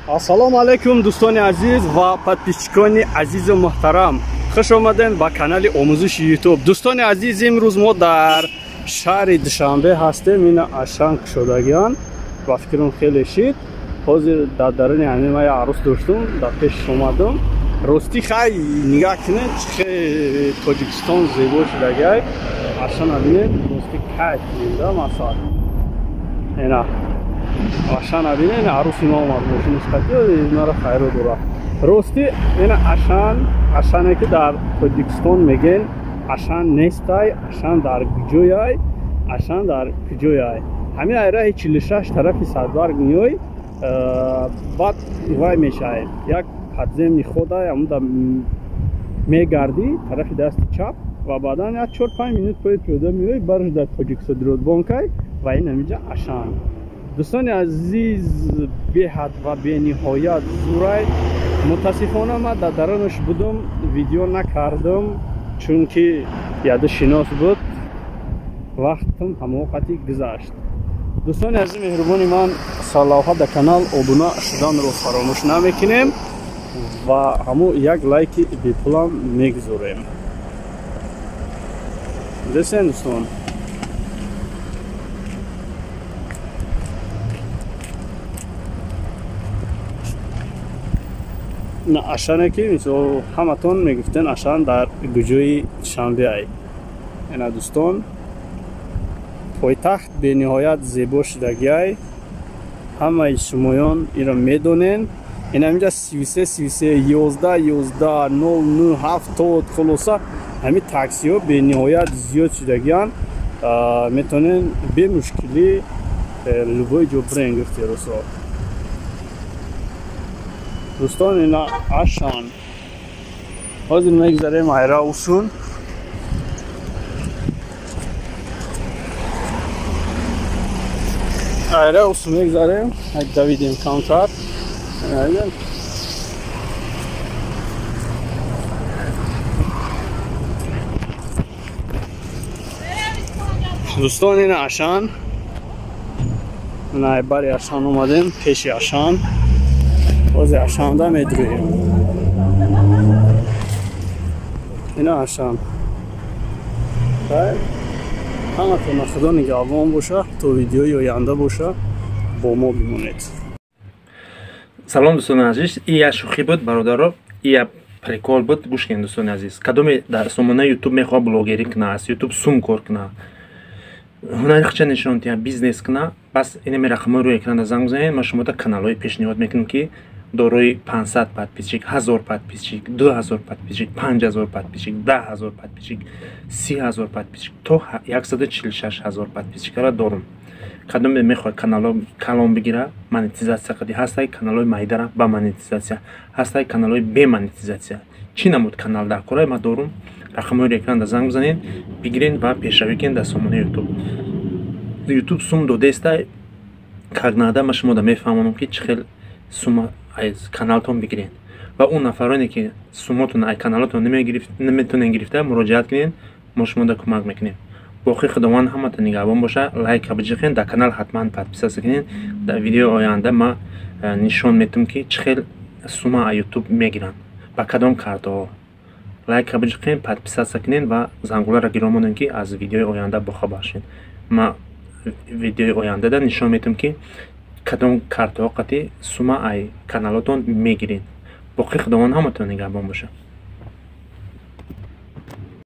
Ассалому алайкум дӯстони азиз ва подписчикони азизу муҳтарам. Хуш омадем ба канали омӯзиши YouTube. Дӯстони азиз, имрӯз мо дар шаҳри Душанбе ҳастем. Ина Ашан кушодагиан ба фикрам хеле шид. Ҳозир дар даруни ҳамин ман як арӯс доштум, дар пешаш омадам. Ростӣ хай нигаҳ кунед, чӣ Тоҷикистон зебо шудагиай. Ашана бинед, ростӣ кайф кунем да масал. Ина Ашана бинед, ина арӯси ма омад мошинаш қатӣ, мара хайро дора. Ростӣ ина Ашан, Ашане ки дар Тоҷикистон мегӯен, Ашан нестай, Ашан дар куҷояй, Ашан дар куҷояй. Ҳамин ай раҳи 46 тарафи Садбарг меой, баъд вай мешавед. Як подземный ходай, ҳамуда мегардӣ тарафи дасти чап ва баъдан як 4-5 минут пои пиёда меой, барш дар Тоҷиксодиротбонкай ва ин ҳаминҷа Ашан. Дӯстони азиз, беҳад ва бениҳоят зурай. Мутаассифона ман дар дарунаш будум, видео накардам, чунки яду шинос буд, вақтам ҳамоқати гузашт. Дӯстони азиз, меҳрубони ман, сарлавҳа дар канал обуна шуданро фаромӯш намекунем ва ҳамо як лайки бепулам мегузорем. Десен дӯстон. На Ашане ки мисол ҳаматон мегуфтен Ашан дар куҷои Душанбе ай. Ина дӯстон, пойтахт бениҳоят зебо шудагиай. Ҳамаи шумоён инро медонен. Ин ҳаминҷа 33 33 11 11 09 70, хулоса ҳамин таксиҳо бениҳоят зиёд шудагианд. Метавонен бемушкилӣ любой ҷо бирен, гуфти рӯсо. Дӯстон, ина Ашан. Ҳозир мегзарем айра усул. Айра усул мегзарем, як давидем камтар. Дӯстон, ина Ашан. Ина бари Ашан омадем, пеши Ашан. Ҳозир Ашанда медурем. Ина Ашан. Ҳаматон Худо нигаҳбон боша, то видеои оянда боша, бо мо бимонед. Салом дӯстони азиз, и як шӯхӣ буд бародаро, и як прикол буд. Гӯш кунед дӯстони азиз, кадоме дар сомонаи YouTube мехоҳад блогерӣ кунад, аз YouTube сум кор кунад, ҳунари худша нишон диҳад, бизнес кунад, бас инаме рақамҳои рӯи экрана занг бизанед. Ман шумода каналҳое пешниҳод мекунам, ки дорои 500 подписчик, 1000 подписчик, 2000 подписчик, 5000 подписчик, 10000 подписчик, 30000 подписчик то 146000 подписчикара дорум. Кадоме мехоҳад каналҳо калон бигира, монетизатсия қади ҳастай, каналҳои майдара ба монетизатсия ҳастай, каналҳои бемонетизатсия. Чӣ намуд канал дар кораи ман дорум. Рақамҳои экран занг бизанед, бигирен ва пешравӣ кунед дар сомонаи YouTube. YouTube сум додестай, как надо, ман шумода мефаҳмонам, ки чӣ хел сума аз каналтон бигирен. Ва он нафароне ки сумотон аз каналотон наметонен гирифта, муроҷиат кунед, мо шумода кӯмак мекунем. Боқӣ Худованд ҳаматон нигаҳбон боша. Лайка биҷиқен, дар канал ҳатман подписаться кунед. Дар видеои оянда ман нишон метум, ки чӣ хел сума аз YouTube мегиранд, ба кадом картаҳо. Лайка биҷиқен, подписаться кунед ва зангуларо гиро монед, ки аз видеои оянда бохабар шед. Ман видеои ояндада нишон метум, ки кадом картаҳо қати сума ай каналотон мегиред. Боқӣ Худованд ҳаматон нигаҳбон боша.